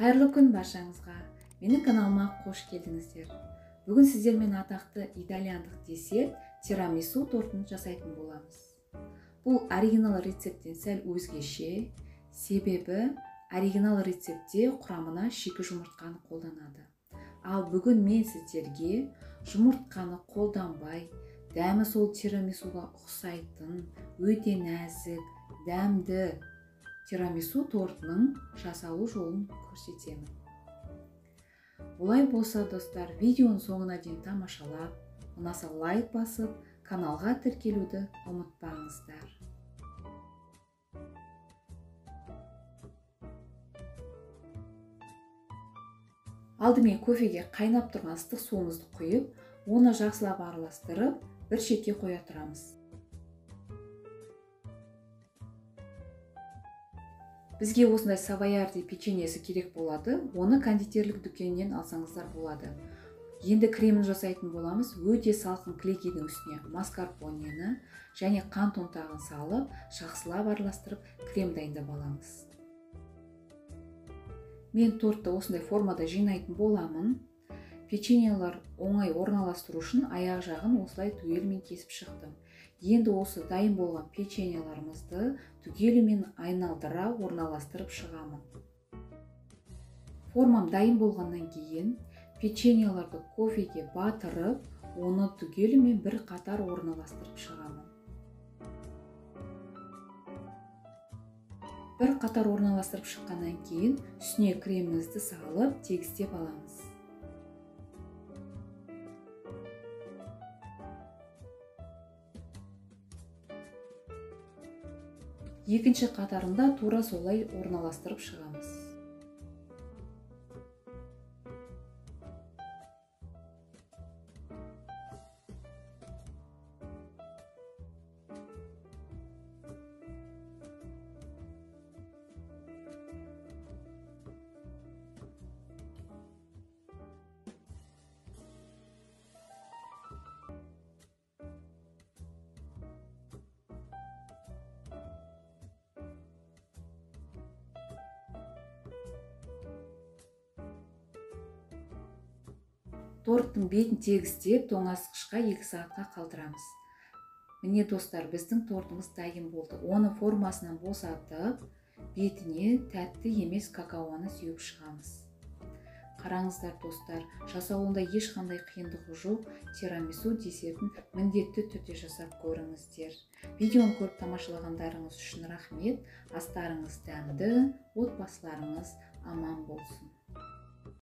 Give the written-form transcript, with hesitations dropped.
Қайырлы күн баршаңызға. Менің каналыма қош келдіңіздер. Бүгін сіздермен атақты итальяндық десерт тирамису тортын жасайтын боламыз. Бұл оригинал рецепттен сәл өзгеше, себебі оригинал рецептте құрамына шикі жұмыртқаны қолданады. Ал бүгін мен сіздерге жұмыртқаны қолданбай, дәмі сол тирамисуға ұқсайтын, өте нәзік, дәмді тирамису тортының жасалу жолын көрсетемін. Олай болса, достар, видеоның соңына дейін тамашалап, ұнаса лайк басып, каналға тіркелуді ұмытпаңыздар. Алдымен кофеге қайнап тұрған ыстық суымызды құйып, оны жақсылап араластырып, бір шетке қоя тұрамыз. Бізге осындай савоярди печеньесі керек болады. Оны кондитерлік дүкеннен алсаңыздар болады. Енді кремін жасайтын боламыз. Өте салқын клекидің үстіне маскарпонені және қант ұнтағын салып, жақсылап араластырып, крем дайындап аламыз. Мен тортты осындай формада жинайтын боламын. Печеньелер оңай орналастыру үшін аяқ жағын осылай түгелімен кесіп шықтым. Енді осы дайын болған печеньеларымызды түгелімен айналдыра орналастырып шығамын. Формам дайын болғаннан кейін печеньелерді кофеге батырып, оны түгелімен бір қатар орналастырып шығамын. Бір қатар орналастырып шыққаннан кейін үстіне кремімізді салып тегістеп аламыз. Екінші қатарында тура солай орналастырып шығамыз. Торттың бетін тегістеп, тоңазытқышқа 2 сағатқа қалдырамыз. Міне достар, біздің тортымыз дайын болды. Оны формасынан босатып, бетіне тәтті емес какаоны сеуіп шығамыз. Қараңыздар достар, жасауында ешқандай қиындығы жоқ, тирамису десертін міндетті түрде жасап көріңіздер. Видеоны көріп тамашалағандарыңыз үшін рахмет. Астарыңыз дәмді, отбасыларыңыз аман болсын.